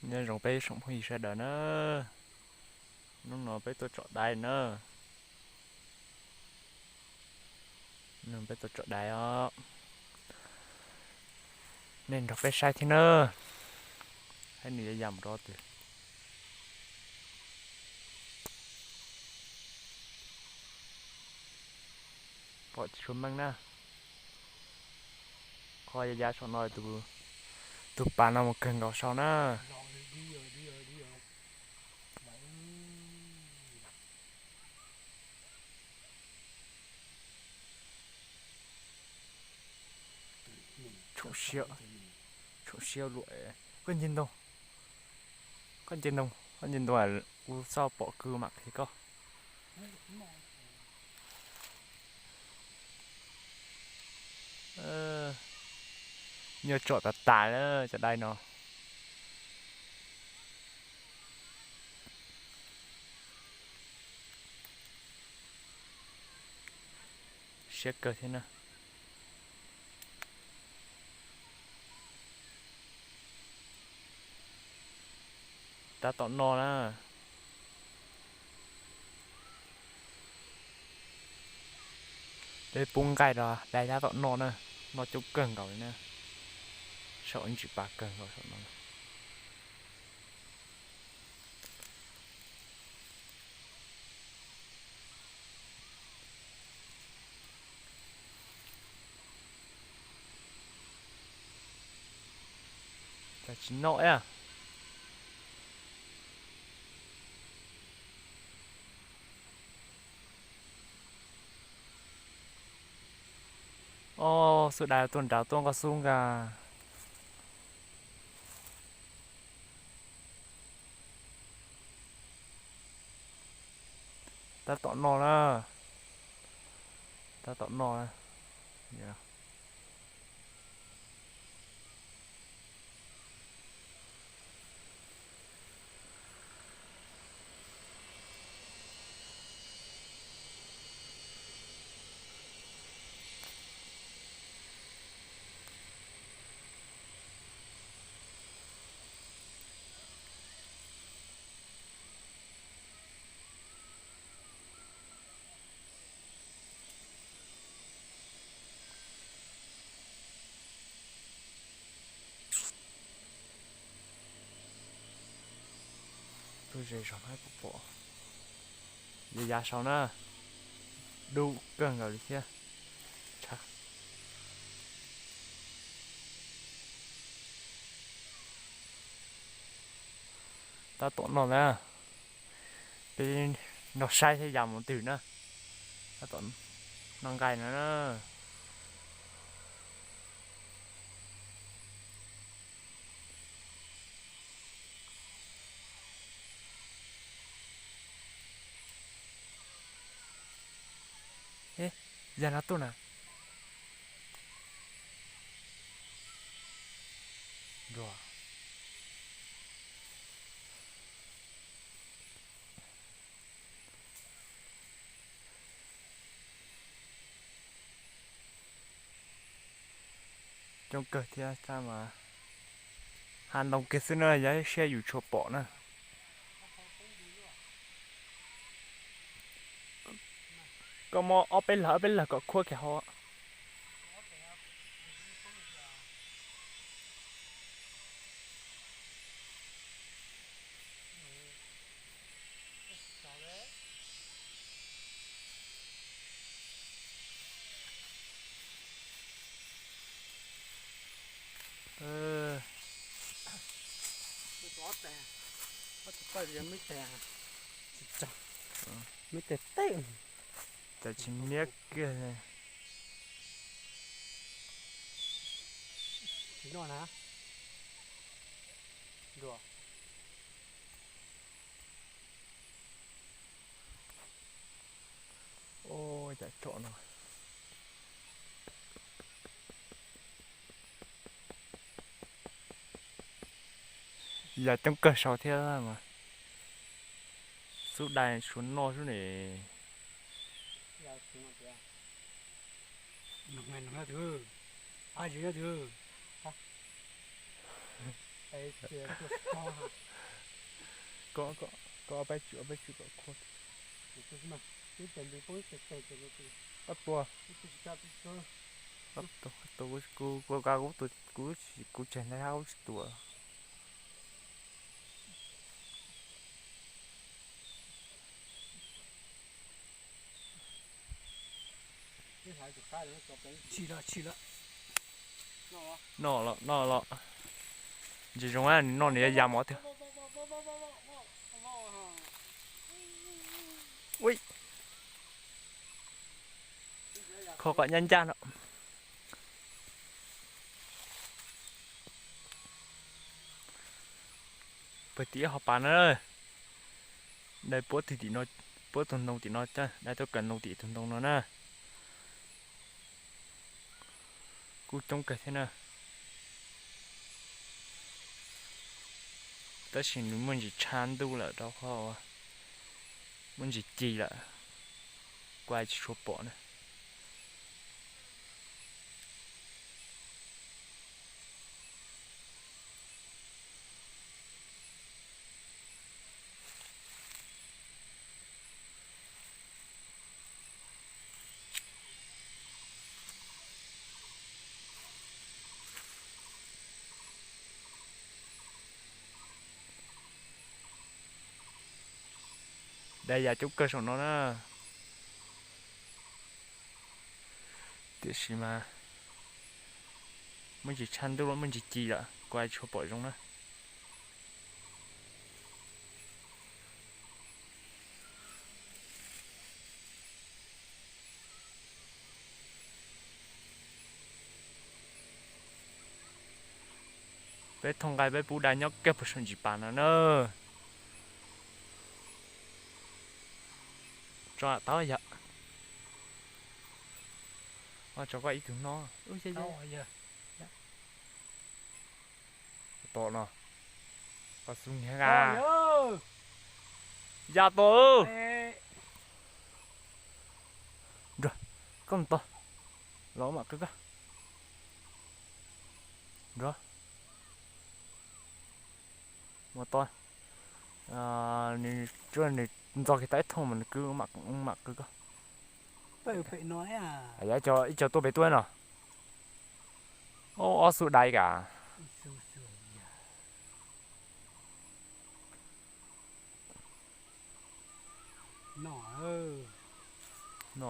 Nyob zoo peb tsoom phooj ywg sawv daws na, hnub no peb tuaj tsom dais na, peb tuaj tsom dais os, nej nrog peb saib thiab na, saib nws yuav ya mus rau twg. Pom tsis tshua meej na, qhov yav yav saum no, tus pas no mus kawg nkaus saud na. Tshoom siab, tshoom siab luam, koj nce ntoo, koj nce ntoo, koj nce ntoo, kuv txhob pom kws mam qhia koj. Nyuaj tsom tas tas na cov dais no. Siab kawg thiab na. Tab tom noj na. Peb pub nqaij rau dais tab tom noj na, noj coob kawg nkaus li na. Saum ntsis pas kawg nkaus saum no. Cas tsis noj ib yam. Ob, xub dais tuaj nrad tuaj nkoj xub nka. Tab tom noj na. Tab tom noj na. Lub zes saum no puas pom? Yav yav saud na, dub kawg nkaus li thiab. Tab tom noj na, peb nrog saib thiab yam mus twg na. Tab tom noj nqaij no na. Yam no tuaj na. Coob kawg thiab tab mas hav ntoo kiag xwb na, yog siab yus tshua pom na. Koj muab ob peb lawg ob peb lawg kom khuab kiag hauv. Cas tsis miab kiag li. Ua cas tsom no. Yam coob kawg saud thiab mas. Xub dais suav noj xwb ne. Koj, koj, koj ob peb tswm, ob peb tswm kom khua. Ob tua, ob tua, kuv, kuv, kuv, kuv tseg ntau hab kuv tsis tua. Noj los, noj los. Ntsis zoo, nws noj nws yuav ya mov tiag. Ui, kho kom ncaj ncaj no. Pem tim ib hauv pas na. Dai puab tim no, puab tus ntoo tim no, dai tuaj kawm ntoo tim tus ntoo no na. Kuj coob kawg thiab na. Tab sis nws muaj ntsis tshav ntuj lawm rau qhov muaj ntsis ci lawm, kuv tsis tshua pom na. Dai ya coob kawg saum no na. Tiam sis mas muaj ntsis tshav ntuj, muaj ntsis ci lawm, kuv tsis tshua pom zoo na. Peb thooj nqaij peb pub dai nyob kiag puag saum ntsis pas no na. Tso tau yog. Tso koj ib tug no. Tom no, koj xub niag a. Ya tom. Nrog, koj mus tos los mam qw koj. Nrog, mus tos. Nws, nws ntxo kiag tau ib thooj mas nws kwv, mam qw koj. Ib co tuaj pem tuaj no. Ob xub dai kas. No,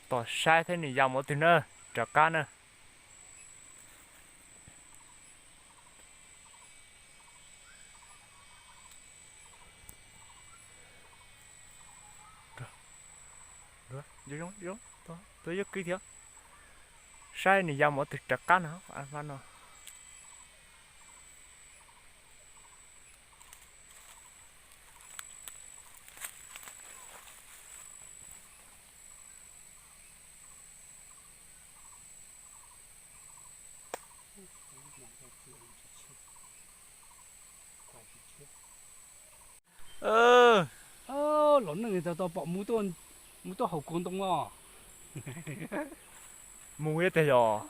tos saib thiab nws ya mus twg na, rov qab na. Tua yuav kwv thiab, saib nws ya mus twg rov qab no, no. Los neej tau pom mus tuaj haus kuv ntoo os. Mus ib teg yos.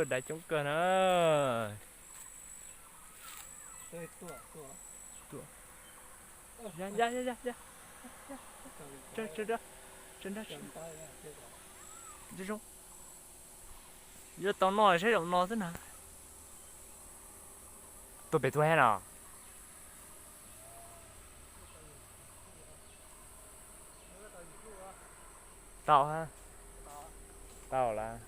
Dai coob kawg na. Yuav tau noj saib zaum no xwb na. Tuaj pem tuaj thiab no. Tau, tau lawm.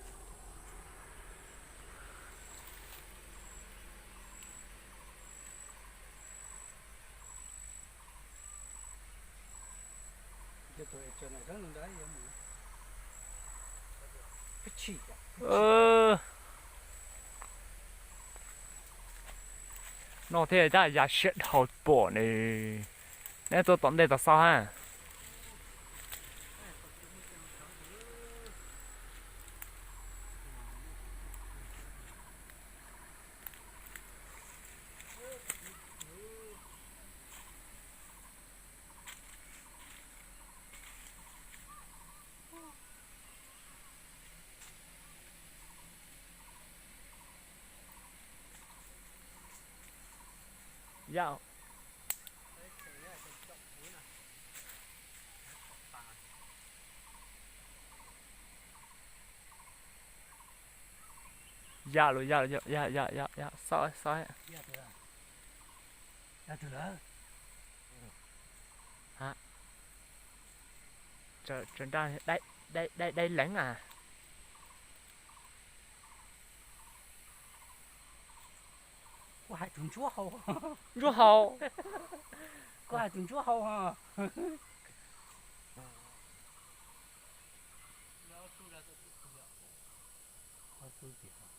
No thiaj tab ya siab dhau pom ne. Neb tuaj tom ntej tom xaus ha. Yaj, yaj lus, yaj lus, yaj, yaj, yaj, yaj, xob, xob. Dai, dai leev as. Koj hais tus ntsuab hau. Ntsuab hau. Koj hais tus ntsuab hau. Ob tug tias ho